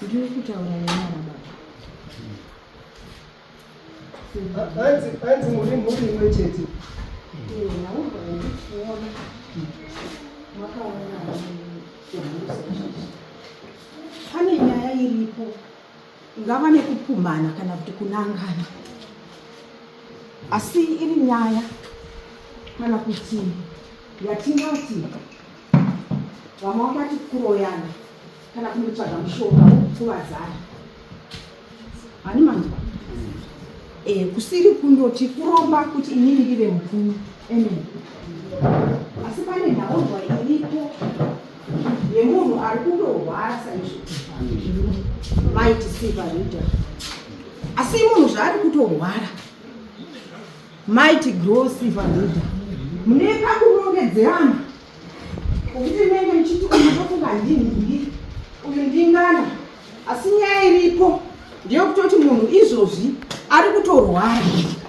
Ndiri kutaura nemwana baba. Hanzi hanzi muri mhuri imwe chete. Pane nyaya iripo ingava nekupumhana kana kuti kunangana asi iri nyaya kana kuti yatingati vamwe vakati kuroyana kana kundotsvaga mushonga wokukuvadzana hani manzwa e, kusiri kundoti kuromba kuti inini ndive mupfumi amen asi pane nhaurwa iripo yemunhu ari kundorwara saizvo maiti silver leader asi munhu zvaari kutorwara Mighty grow silver leader. Mune kakurongedzerana kokuti menge muchiti uyu ndofunga ndinhingi uyu ndingana asi nyaya iripo ndeyekutoti munhu izvozvi ari kutorwara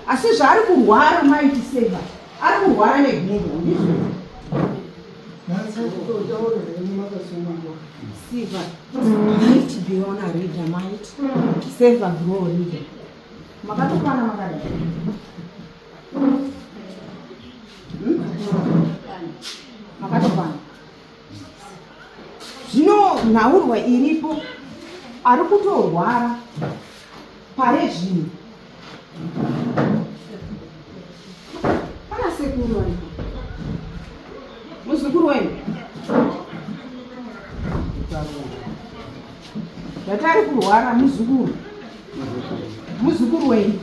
asi zvaari kurwara Mighty Saver ari kurwara negumbo ndizvo Silver might be on a reader might Saver grow reader Makatokwana makadai. Hmm? Makatokwana. Zvino nhaurwa iripo ari kutorwara pare zvino. Pana sekuru varipo. Muzukuru wenyu. Zvatari kurwara muzukuru. Muzukuru wenyu.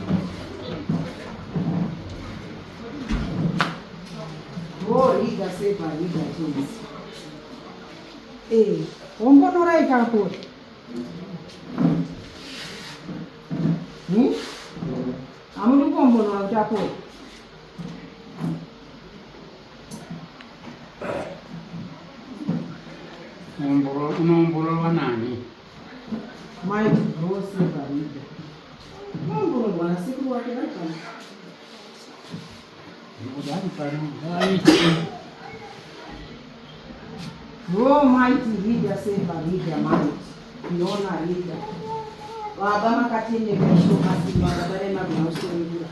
Oh, riga seva riga tenzi. Eh, wombonorai kako. Hmm? Amuri kuombonora kuti apore. Unoombororwa nani? Mighty grow silver leader. Unoombororwa nasekuru wake vari pano. Kuti ari pano ngaaite. Grow mighty leader silver leader might. Fiona leader. Baba makatendeka isho masimba baba remagona kusunungura.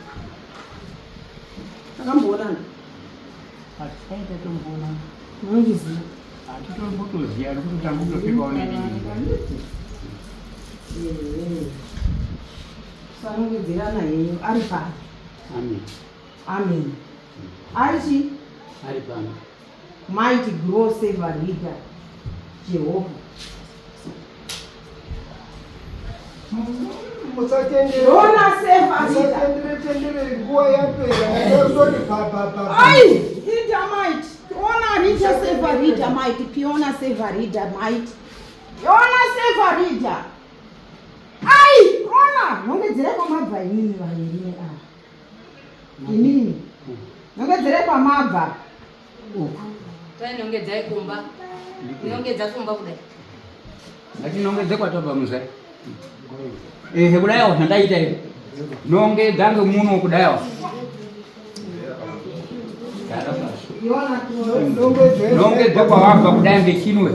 Takamboonana. Hatisaita tomboona. Munondiziva. Hatitombotoziva nekuti tambotofikawo nedii. Sanongedzerana henyu ari pano. Amen. Amen. Ari chii? Ari pano. Mighty grow save a leader. Jehovah. Musatendere tendere nguva yapera ndazoti pa Ai, ita might. Ona rita save reader might. Piona save reader might. Piona save reader. Ai, ona nongedzere kwamabva inini vairi ava. Inini. Nongedzere kwamabva. Uku. Tainongedzai kumba. Nongedza kumba kudai. Ngatinongedze kwatabva muzai. Ehe kudaiwo zvandaita izvi. Nongedza ngemuno kudaiwo. Nongedza kwawabva kudai ngechinwe.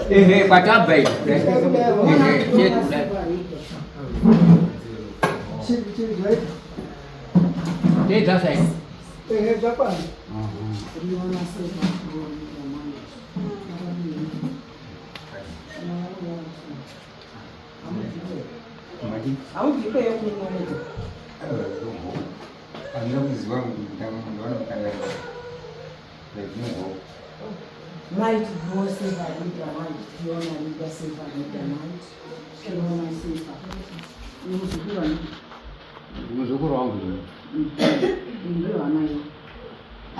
Ehe kwatabva izvi. Ehe chete kudai. Teedza sai. Ehe zvakwana. Haubvikweyo kunonoita. Handina kuziva kuti ndaona mukanganwa. Might go save a leader, might Fiona leader, save a leader, might Fiona save a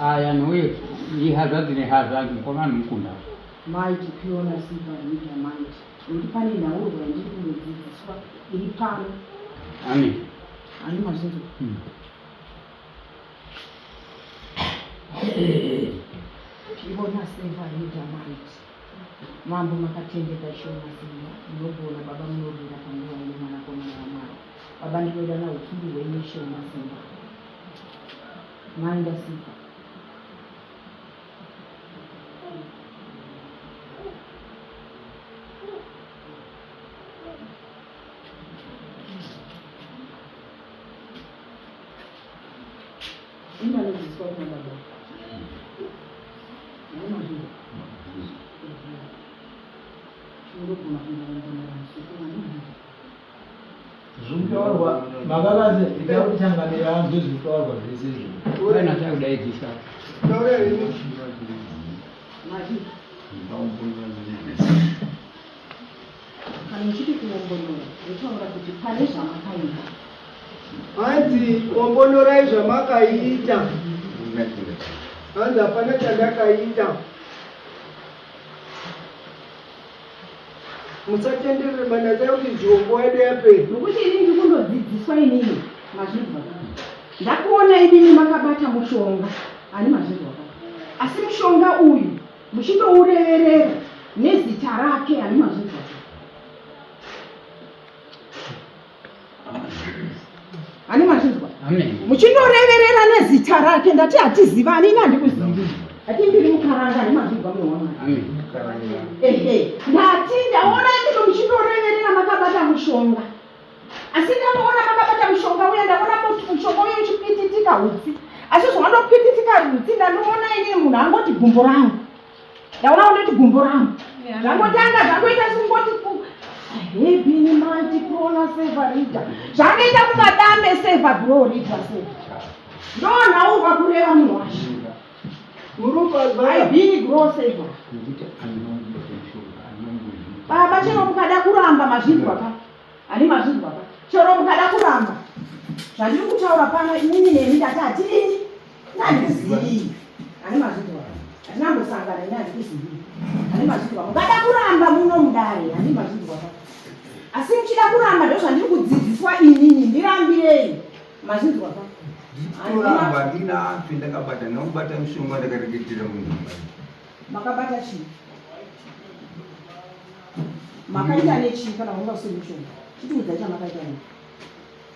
Aya nouye ihazvadzi nehazvadzi mukoma nomukunda. Mai Tipiona Silver Reader Might nokuti pane nhaurwa yandiri kundodzidziswa iri pano. Amen. Ani mazvinzwa? Piona Silver Reader Might. Mambo makatendeka Ishe wemasimba, munogona Baba munorwira panguva ino mwanakomana waMwari. Baba ndinodana hukuru hwenyu Ishe wemasimba. Mai ndasika. Ini anodzidziswa kuna baba. Naimazviro. Chinogona kungoongorora musoko vanozvizwa. Zvinotaurwa makavazi nditakutangamira anzwe zvinotaurwa zvese izvo. Kana takudaidzisa. Taura henyu. Mazvizwa. Kana muchiti kuongorora, wotaura kuti pane zvamakaita. Hanzi ombonorai zvamakaita. Hanzi hapana chandakaita. Musatenderere manatsa kuti jombo yedu yapera. Nokuti ini ndiri kundodzidziswa inini mazvinzwa. Ndakuona inini makabata mushonga ani mazvinzwa. Asi mushonga uyu muchindoureverera nezita rake ani mazvinzwa. Ani mazvinzwa? Amen. Muchindoreverera nezita rake ndati hatizivani ini handikuzivi. Ati ndiri mukaranga ani mazvinzwa munhu waMwari. Amen. Ehe, ndati ndaona ndino muchindoreverera makabata mushonga. Asi ndanoona makabata mushonga uya ndaona mushonga uya uchipwititika hutsi. Asi zvawandopwititika hutsi ndanoona inini munhu angoti gumbo rangu. Ndaona undoti gumbo rangu. Zvangotanga zvangoita sungoti ku Hebini mighty prona seva rida. Zvangoita kungadambe seva bro rida seva. Ndonhaurwa kureva munhu washe. Murupa Ibini grow seva. Nekuti anombota mushonga anombozviita. Baba chero mukada kuramba mazvinzwa ka. Ani mazvinzwa ka. Chero mukada kuramba. Zvandiri kutaura pano inini nemi ndati hatidini. Handikuzivi. Ani mazvinzwa ka. Hatina kumbosangana ini handikuzivi. Ani mazvinzwa. Mukada kuramba muno mudare. Ani mazvinzwa ka. Asi muchida kuramba ndozvandiri kudzidziswa inini ndirambirei. Mazvinzwa ka. Ndichitoramba handina api ndakabata ndakubata mushonga ndakareketera munhu. Makabata chii? Makaita nechii kana wanga usiri mushonga? Chitiudza chamakaita nei?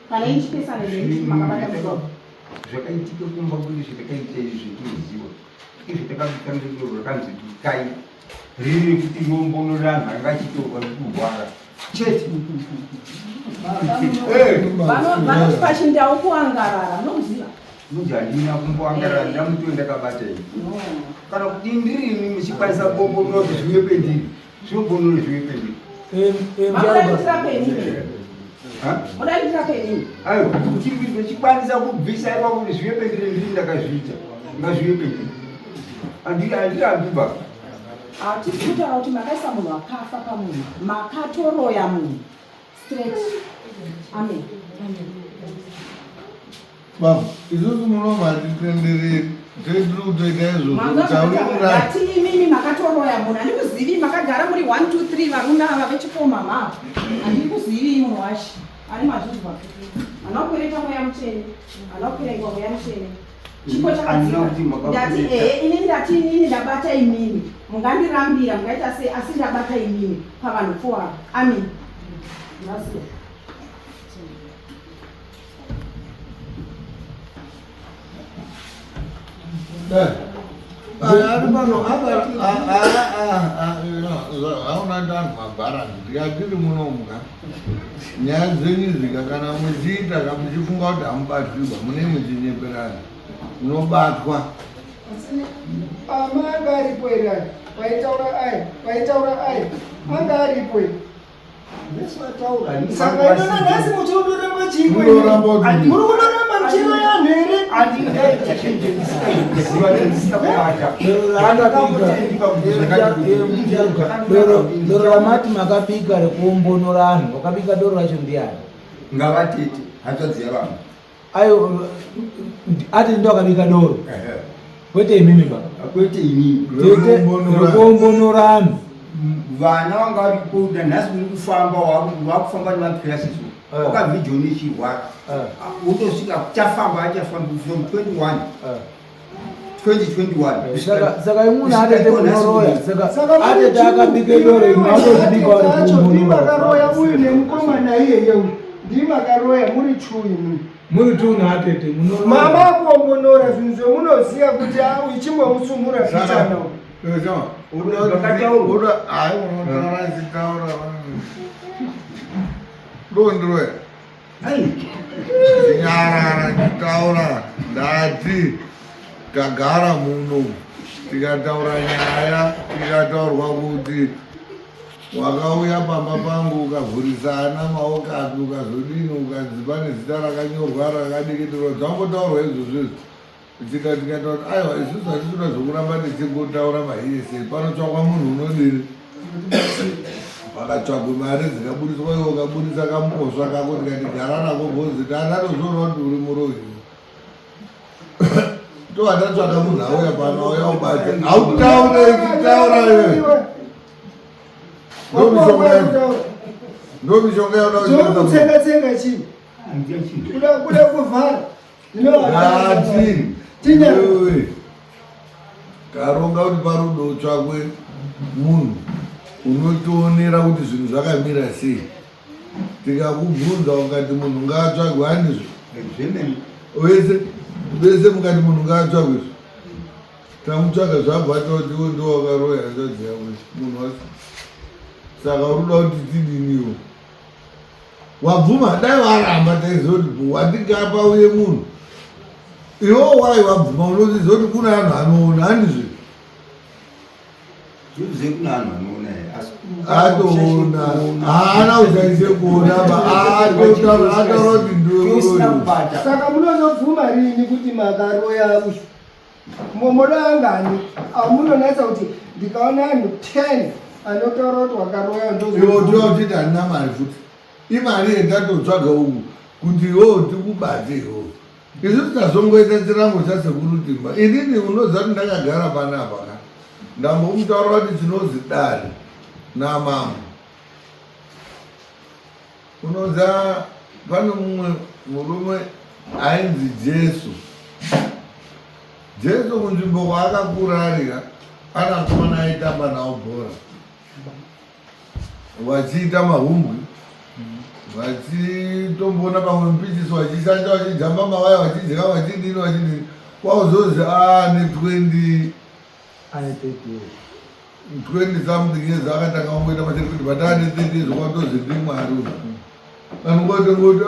Kana ini chipesana neni chiti makabata mushonga. Zvakaitika kumba kwedu zvatakaita izvi zvetinoziva izvi takabika ndiro rakanzi bikai riri rekuti rombo noranhu anga achitorwa nekurwara chete. Vanoti pachindau kuangarara, munokuziva? Mudzi handina kumboangarara ndamuto ndakabata ini. Kana kuti ndiri imi muchikwanisa kubombonora kuti zviuye pendiri zvinombonora zviuye pendiri. Mamuda kutirape inini? Ha? Muda kutirape inini? Aiwa, kuti ndichikwanisa kubvisa ipapo kuti zviuye pendiri ndiri ndakazviita ngazviuye pendiri. Handirambi ba. Hatisi kutaura kuti makaisa munhu akafa pamunhu, makatoroya munhu straight. Amen. Baba, isusu muno hatitendereri. Tiri kutoita izvozvo kutaurira. Ndati imimi makatoroya munhu handikuzivi makagara muri 1 2 3 varume ava vechipoma mava handikuzivi munhu washe ani mazvinzwa hana kupereka mweya mutsvene hana kuperekwa mweya mutsvene chipo Handina kuti chakadzika makapereka. ndati ehe inini ndati inini ndabata imimi mungandirambira mungaita sei asi ndabata imimi pavanhu fo ava amen Ndasiya. Ari pano hauna ndanhu mabharanzi ndikatiri munomuka nyaya dzenyu dzika kana muchiita ka muchifunga kuti hamubatwiba mune muchinyeperana munobatwa. Ama anga aripo here aya? Paitaura aya, paitaura aya. Anga aripo here? Saka inona nhasi muchindoramba chiiko? Munoramba kuti Muri kundoramba muchiroya anhu here? Doro ramati makabika rekuombonora anhu wakabika doro racho ndiani? Ngavatete hanzvadzi yavanhu. Ayo ati ndo akabika doro. Ehe. Kwete imimi ba. Kwete inini. Tete rekuombonora anhu. Vana vanga varipo nanhasi uri kufamba wakufamba nemapirasi so. Wakabva Joni ichirwara. Wotosvika chafamba achafamba from 21. 2021. Saka imuna atete kunoroya. Saka atete akabike doro imwe atozvibika vari kuombonora. Ndimakaroya uyu nemukomana iyeye uyu. Ndimakaroya muri two imwi. Muri two naatete munoroya. Mama kuombonora zvinhu zvemunoziva kuti ichimbomusumura zvichana. Ndondiroya. Nyarara nditaura ndati tagara muno tikataura nyaya tikataurwa kuti wakauya pamba pangu ukavhurisa ana maoko api ukazodini ukanzi pane zita rakanyorwa rakadikitirwa dzangotaurwa izvozvo izvo tika tikataura kuti aiwa isusu hatisi zvokuramba tichingotaura maiyese panotsvakwa munhu unodini pakatsvagwe mari dzikaburiswa iwe ukaburisa kamuposva kako tikati gara nako bhozi tanatozviona kuti uri muroyi tova tatsvaka munhu auya pano auya ubate hautaure chitaura iwe ndomishonga yauna kutsenga tsenga chii kuda kuvhara ati taronga kuti parudo utsvakwe munhu unotionera kuti zvinhu zvakamira sei tikakubvunza ukati munhu ngaatsvagwe handizvo vese vese mukati munhu ngaatsvagwe tamutsvaga zvabva toti iwe ndo wakaroya hanzvadzi yako munhu wacho saka uri kuda kuti tidiniwo wabvuma dai waramba taizoti watingapa uye munhu iwo wai wabvuma unoziva kuti kuna anhu anoona handizvo atoona haana kushaishe kuona ba ataura kuti ndiwe Saka munozobvuma rini kuti makaroya uyu? Momoda angani amunonetsa kuti ndikaona anhu 10 anotaura kuti wakaroya iwo toa uchiti handina mari futi imari yendatotsvaga uku kuti iwo tikubate iwo isusu tazongoita chirango chasekuru timba inini unoziva kuti ndakagara panapa ka ndambomutaura kuti chinozi dare namambo unoziva pane mumwe murume ainzi Jesu Jesu kunzvimbo kwaakakura arika anakomana aitamba nawo bhora vachiita mahumbwe vachitomboona pamwe mupichisi vachishanja vachijamba mawaya vachidya vachidini vachidini kwauzozi ane 20 Ane 30 years. 20 something years akatanga kungoita machiri kuti but ane 30 years kwatozi ndimwari uyu anongotongoti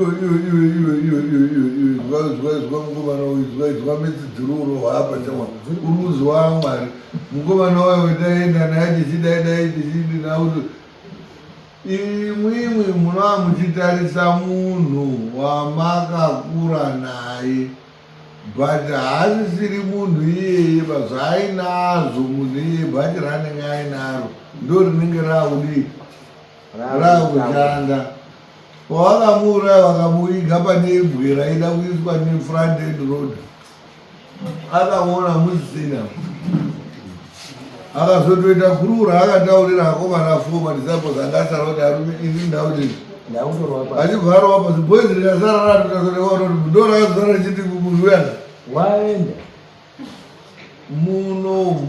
iwe iwe iwe iwe iwe iwe iwe iwe zwa zwa zwa mukomana uyu zwa zwa metsidziruro hwapa chamwa uri kuziwa mwari mukomana wayo taenda naye tichidai dai tichidi nauti imwimwi munova muchitarisa munhu wamakakura naye but haasisiri munhu iyeye pazvaainazvo munhu iyeye bhachi raanenge ainaro ndo rinenge raakudii raakushanda pawakamuuraya wakamuiga pane ibwe raida kuiswa nefront end road akamuona musisina akazotoita guruu raakataurira akomana four madisciples anga asara kuti arume ini ndauti Ndakutorwa pa. achibva arova pasi boys rikasara ratotazorewaoti ndo rakazara richiti kumunhu uyana Waenda. munomu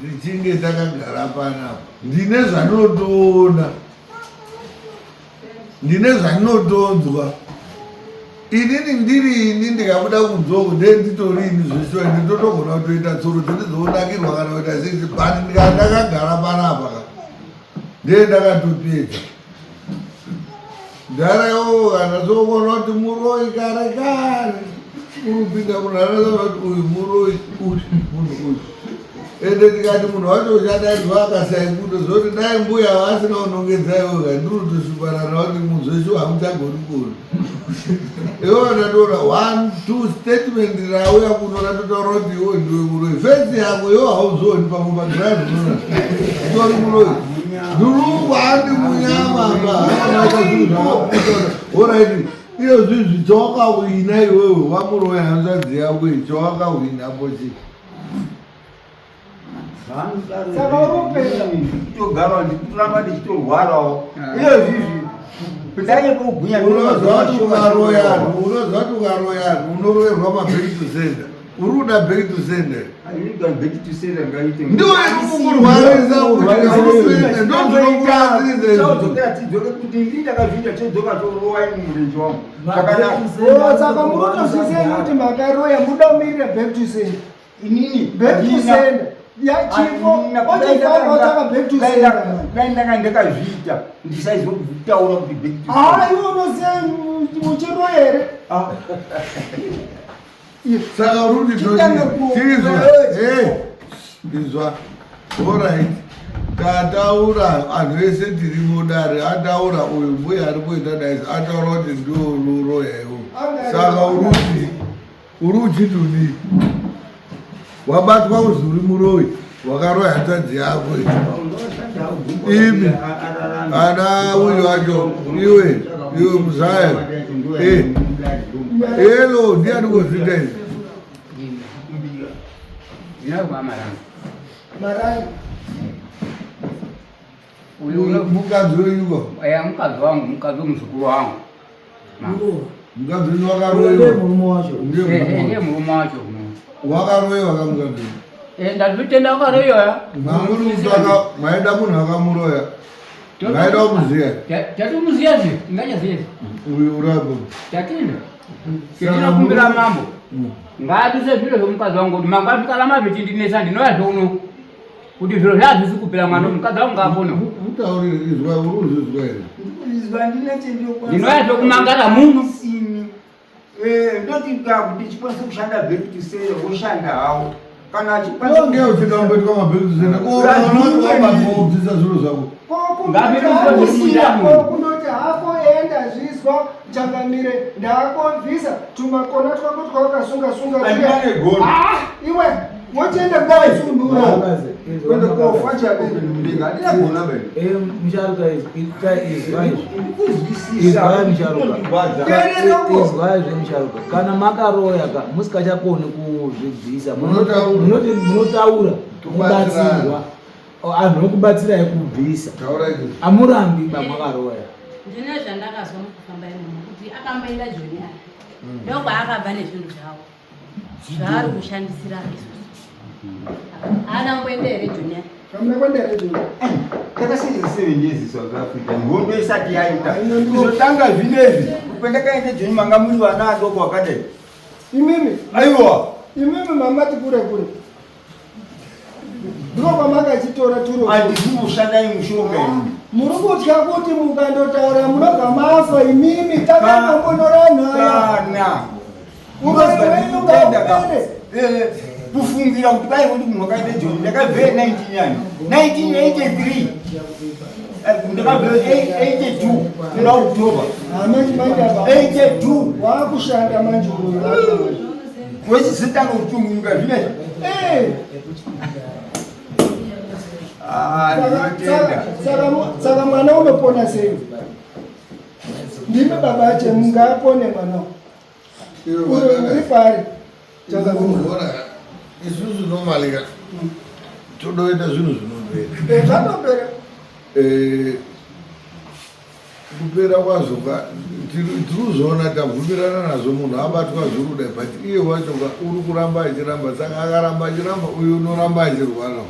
ndichinge takagara panapa ndine zvandinotoona ndine zvandinotonzwa inini ndiri ini ndikabuda kunzoko ndee nditori ini zveshuwa nditotogona kutoita tsoro dzendizonakirwa kana kuita sei but ndika ndakagara panapa ka ndee ndakatopedza ndarawo kana sokuona kuti muroyi kare kare urupinda munhu anoziva kuti uyu muroyi uyu munhu uyu ende tikati munhu wacho uchadaidzwa akasaibuda zoti dai mbuya vasina kunongedza iwe ka ndiri kutoshuparana kuti muzveshuwa hamuchagoni kuona iwe ndatoona one two statement rauya kuno ratotaura kuti iwe ndiwe muroyi fesi yako iwe hauzooni pamwe pagirazi unoona utori muroyi ndurungwa andi munyama pa hanaita zvinhu zvakaputa oraiti Iyo zvinhu chawakahwina iwewe wamuroya hanzvadzi yako iyi chawakahwina pochi. Saka uri kupedza. Ndikutogara ndikuramba ndichitorwarawo. Iyo zvinhu ndanye kugwinya Unoziva kuti ukaroya anhu, unoziva kuti ukaroya anhu unoroerwa maback to sender. Uri kuda back to sender. Ndiwo iri kukurwarisa kuti ndozvinokurwarisa izvi. Chaudzokera tidzoke kuti ndii ndakazviita chodzoka chorowa ini murenje wangu. Zvakanaka. Oh, saka munotozviziva kuti makaroya muda kumirira back to sender. Inini Back to sender. Ya chipo ochifamba otsvaka back to sender. Dai ndanga ndakazviita ndisaizotaura kuti back to Ah, sender. iwe unoziva uchiroya here? Ah. Saka uri kuti Chitanga tizwa. Hey, izwa. Alright. Tataura anhu ese tiri mudare ataura uyu mbuya ari kuita dai ataura kuti ndiwo ururoya iwo. Saka uri kuti uri uchiti udii? Wabatwa uzi uri muroyi wakaroya hanzvadzi yako iyi. Imi ana uyu wacho iwe iwe muzaya eh elo ndiani kozviita izvi Ndinobva Maranga. Maranga. Uyu uno- mukadzi wenyuko Eh, mukadzi wangu, mukadzi wemuzukuru wangu. mukadzi wenyu Ndiye wakaroyiwa murume wacho. ndiye Eh, eh, murume ndiye murume wacho. wakaroyiwa kamukadzi wenyu Eh, ndazvitenda wakaroyiwa. mamuri kutsvaka maida munhu akamuroya maida kumuziya Tatomuziya zve, tingachaziya zve. uyu urapo Tatenda. Tinokumbira mambo. Ngaaduse zviro zvemukadzi wangu kuti mangwana zvikaramba zvechindinetsa ndinouya zveuno. Kuti zviro zvazvisi kupera mwana mukadzi wangu ngaapone. mutaurire izwa uri kuzvizwa here Ndinouya zvekumangara muno. Sini. Eh, ndoti kuti chikwanise kushanda back to sender woshanda hawo. Kana achikwanisa onge uchida kumboitwa mabhekisenda oaobvisa zviro zvako Kundoti hako enda zvizwa changamire ndakobvisa tumakona twako twawakasunga sunga Andina negona. Ah, iwe wochienda kwasunura Kwende kofa chako mudenga. Andina gona bene. Eh, musharuka izwa izvi. Kuzwisisa. Izwai musharuka. Kundirwadza. Izwai zvemusharuka. Kana makaroya ka musikachakoni kuzvibvisa Munotaura. munoti munotaura Tobatsirana. mubatsirwa. Anhu vokubatsirai kubvisa. taura izvi Amurambi ba makaroya. Ndine zvandakazwa mukufamba imomo kuti akamboenda Joni aya. Ndokwaakabva nezvinhu zvavo. Zvaari kushandisira isusu. Haana kumboenda here Joni aya? kamuna kwenda here Joni Takasiza 7 years South Africa. Hondo isati yaita. Kuzotanga zvinezvi. Kwendakaenda Joni manga muri vana adoko wakadai. Imimi Aiwa. imimi mamati kure kure ndiko kwamakachitora turo Handisi kushanda mushonga ini. muri kutya kuti mukandotaura munobva mafa imimi takakombonora anhu aya Kana. Uroyi wenyu ngaupere. Kufungira kuti kwai kuti munhu wakaita Joni ndakabve 19 1983 ndakabve 82 muna October manje manje apa 82 wakushanda manje uroyi wacho manje. wechizotanga kutungunuka zvinezvi Eh, Ah, ndinotenda. saka mwana unopona sei ndimi baba ache mungapone mwana Iwe uyu wakanaka. uri pari Changamire. Ona, isusu normally ka todoita zvinhu zvinopera Eh, zvatopera Eh, kupera kwazvo ka tiri kuzoona tabvumirana nazvo munhu abatwa zviri kudai but iye wacho ka uri kuramba achiramba saka akaramba achiramba uyu unoramba achirwara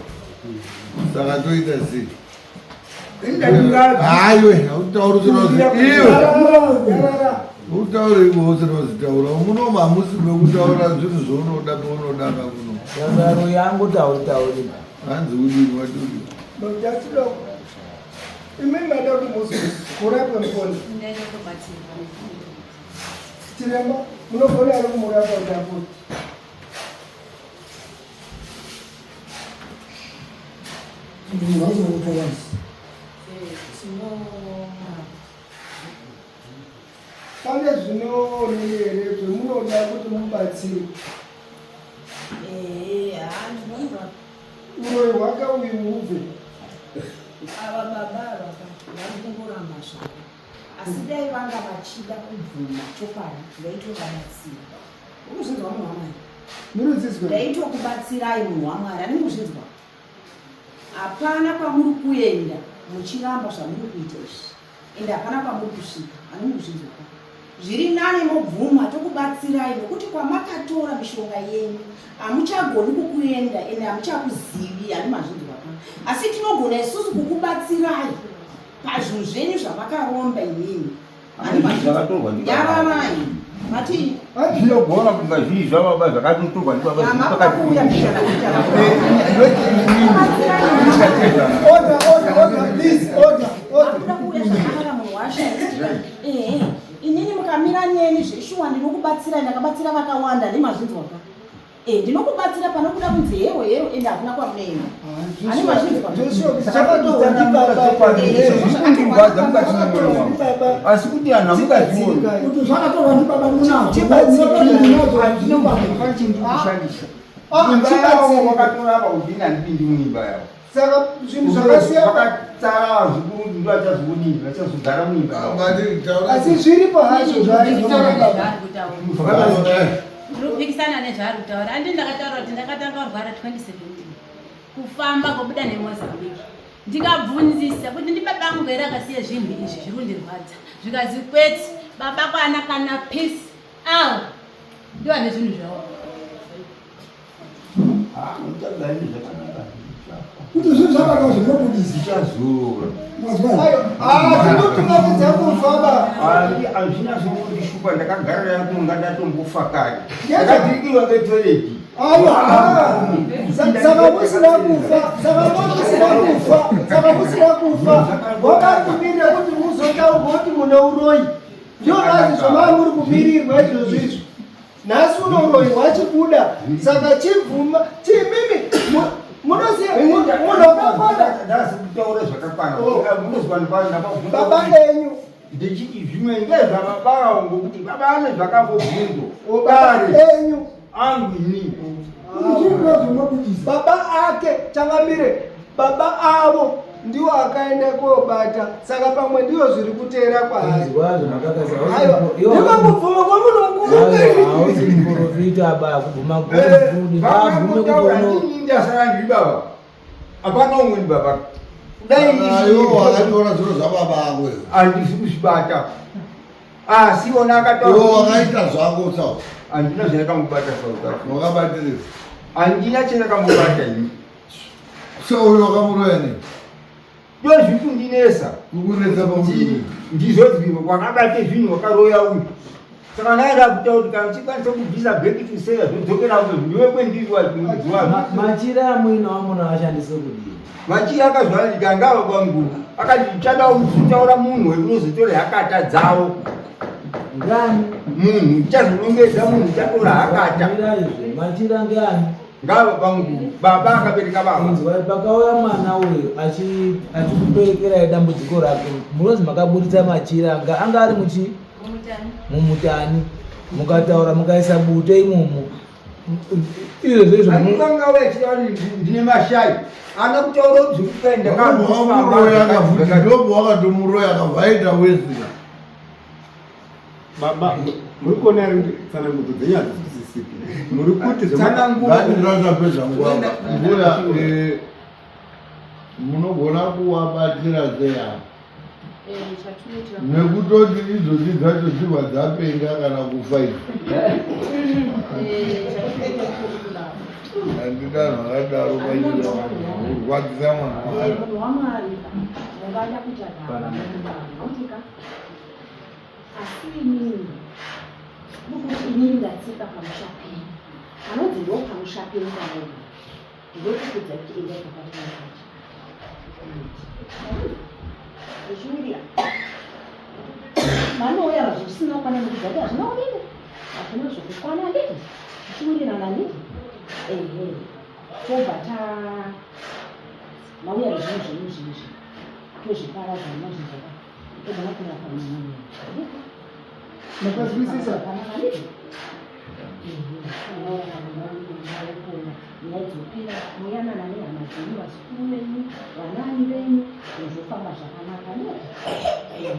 saka toita sei haiwe hautauri usina iwe Yarara. utaure iwe usina kuzitaura muno hamusi mekutaura zvinhu zvaunoda paunoda ka muno Saka yangu tauri tauri. hanzi udini watudi Ndatida imimi mada kuti muzi kurapwe mukoni Ndenda kubatsirwa. chiremba munogona here kumurapa kuti apone Pane zvinoonini here zvemunoda kuti mubatsire uroyi hwake uyu hubve Ava baba ava ka vari kungoramba zvavo. Asi dai vanga vachida kubvuma chokwadi ndaitovabatsira. Urikuzvinzwa munhu waMwari? Murudzizwa. Ndaitokubatsirai munhu waMwari. Ani mukuzvinzwa? Hapana kwamuri kuenda muchiramba zvamuri kuita izvi. Ende hapana kwamuri kusvika. Ani mukuzvinzwa? Zviri nane mobvuma tokubatsirai nokuti kwamakatora mishonga yenyu hamuchagoni kukuenda ende hamuchakuzivi. Ani mazvinzwa? Asi tinogona isusu kukubatsirai pazvinhu zvenyu zvamakaromba imimi. Zvakatorwa Yararai. Mati zvinogona kunga zvii zvababa zvakatotorwa ndibaba Yamakuuya mishana Order, order, order, please, order, order. Akuda kuuya zvakanaka munhu washe. Ehe. Inini mukamira neni zveshuwa ndinokubatsirai ndakabatsira vakawanda nemazvinzwa ka. Eh, ndinokubatsira panokuda kunzi hero hero ende hakuna kwamunoenda. Ani mazvinzwa? Zvakatorwa ndibaba. Zvikundirwadza mukati memwoyo wangu asi kuti anhu amukazvioni Kuti zvakatorwa ndibaba munazvo. kushandisa imba yavo wakatora apa udini handipindi muimba yavo Saka zvinhu zvakasiyana. Vakatsara zvikuru ndo vachazodini vachazogara muimba yavo Asi zviripo hazvo zvaari Zvaari kutaura. Ndiri kupikisana nezvaari kutaura. Andi ndakataura kuti ndakatanga kurwara 2017 kufamba kubuda neMozambique. Ndikabvunzisa kuti ndibaba angu here akasiya zvinhu izvi zviri kundirwadza. Zvikazi kwete, baba kwana kana peace. Awo ndiwo ane zvinhu zvavo. Kuti zvinhu zvababa zvinobudisa. Zvichazorora. Tinotungamidza kufa ba. Hazvina zvokundishupa ndakagara yangu nga ndatombofa kare. Ndakadhirikirwa ngetoireti. Aiwa, saka musina kufa, saka musina kufa, saka musina kufa. Wakakumirira kuti muzotaurwa kuti mune uroyi. Ndio basi zvamava muri kumirirwa izvozvo izvo. Nhasi uno uroyi hwachibuda, saka chibvuma, chimimi munoziva munhu akakwana. Ndasi kutaura zvakakwana. Munozwa ndakabvunza. Baba enyu Ndechiti zvimwe ngezvababa avo ngokuti baba ane zvakambobvunzwa. baba Kare enyu angu inini. Baba ake changamire, baba avo ndiwo akaenda kobata, saka pamwe ndiwo zviri kuteera kwaari. Inzwazvo makakasa. Aiwa, ndikangobvuma kwamunhu mukuru. Hausi muprofita ba kubvuma kuri ngabvume Vamwe kuti ndini ndasara ndiri baba. Hapana umweni baba. Dai Iwo wakatora zviro zvababa ako iwe. handisi kuzvibata. Asi ona akataura. Iwe wakaita zvako sao. Handina zvandakambobata South Africa. Wakabatirira. Handina chandakambobata ini. So uyo wakamuroya nei? Ndo zviri kundinesa. Kukunetsa pakuti ndizvo wakabate zvinhu wakaroya uyu. Saka ndaida kutaura kuti kana uchikwanisa kubvisa bheki to sell zvodzokera uko ndiwe kwendiri wamuridzi wazvo. Machira amuinawo munoashandise kudii? Machira akazvara ndikangava kwangu akati ndichada kutaura munhu wekunozotora hakata dzawo. Ngani? Munhu ndichazonongedza munhu ndichatora hakata. Miraizve, machira ngeani? Ngava kwangu baba akabereka baba. Inzwa pakauya mwana uyu achikuperekerai dambudziko rake munozi makaburitsa machira anga anga ari muchi mumutani mukataura mukaisa bute imomo izvezvo izvo Andikanga wechida ndine mashai. Ana kutaura kuti zvikuenda Wakamuroya akafuti ndobo wakatomuroya akabva aita wesika. Baba, muri kuona here kuti tsanangudzo dzenyu hadzisisiki? Muri kuti Ngatirasapedza nguva. Mbuya eh, munogona kuwabatira sei apa? Nekutoti idzodzi dzacho dzibva dzapenga kana kufa idzi. Handida anhu akadaro panyika kurwadzisa mwana waari. Munhu waMwari mungada kuita nhamo. Asi inini ndokuti inini ndatsika pamusha penyu panonzi ndo pamusha penyu panoona ndokukudza kuti endai pakati pakati zvichiwirira vanouya zvisina kukwana nokudza kuti hazvina kudini hazvina zvokukwana handiti zvichiwirirana handiti ehe tobva ta mauya nezvinhu zvenyu zvinzvi tozviparadza mazvizvaka togona kurapa munhu Makazwisisa? Nyaya dzopera moyanana nehama dzenyu vazukuru venyu vanaani venyu zvinhu zvofamba zvakanaka neti ehe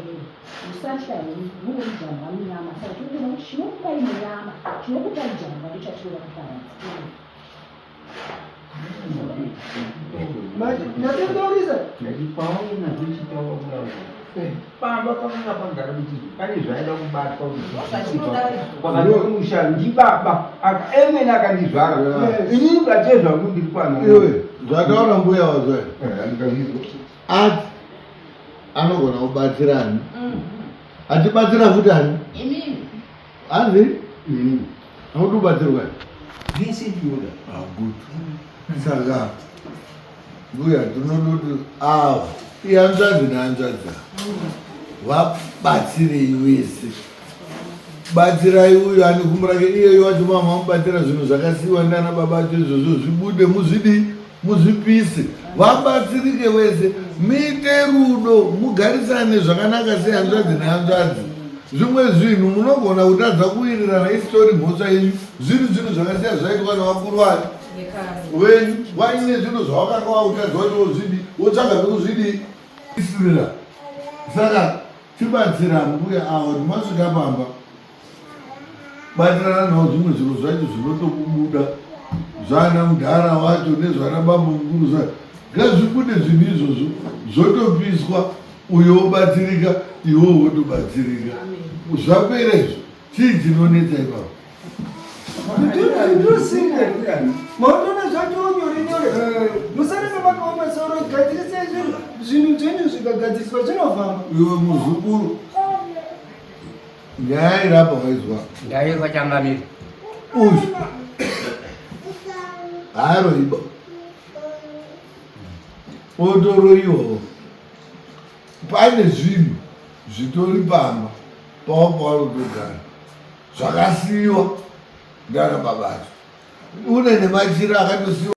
musatya henyu mungori jambwa munyama saka tiri kuona kuti chinokupai munyama chinokupai jambwa ndochatinoda kuparadza. Ndatotaurisa. Ndati paona zvichitaura kudaro. Pamba pakanga pagara kuti pane zvaida kubatwa kwakatomusha ndibaba emene akandizvara. Inini pachezvangu ndiri pano. Iwe zvataura mbuya wazvo ati anogona kubatsira ani? Atibatsira futi ani? Hanzi? Haudi kubatsirwa? Zvese ndinoda. Ah, good. Saka mbuya tinodoti ava ihanzvadzi nehanzvadzi vabatsirei vese. Batsirai uyo ane gumbo rake iyeyo wacho mama vamubatsira zvinhu zvakasiyiwa ndiana baba acho izvozvo zvibude muzvidii muzvipise vabatsirike vese muite rudo mugarisane zvakanaka sehanzvadzi nehanzvadzi. Zvimwe zvinhu munogona kutadza kuwirirana isitori mhosva yenyu zviri zvinhu zvakasiya zvaitwa nevakuru vayo wenyu vaine zvinhu zvawakanga wakutadza kuti wozvidii wotsvaga pekuzvidii isirira. Saka tibatsira mbuya avo kuti masvika pamba batirana navo zvimwe zviro zvacho zvinotokubuda zvana mudhara wacho nezvana bambo mukuru zvacho ngazvibude zvinhu izvozvo zvotopiswa uyo wobatsirika iwo wotobatsirika zvapera izvo chii chinonetsa ipapo Mautona zvacho nyore nyore. Musaramba makaoma soro gadzirisai zvinhu zvinhu zvenyu zvikagadziriswa zvinofamba. Iwe muzukuru nyaya iri apa waizwa. Ndaizwa changamire. Uyu haaroiba otoroiwawo pane zvinhu zvitori pamba pavo pavanotogara zvakasiyiwa ndiana baba acho une nemachira akatosiyiwa.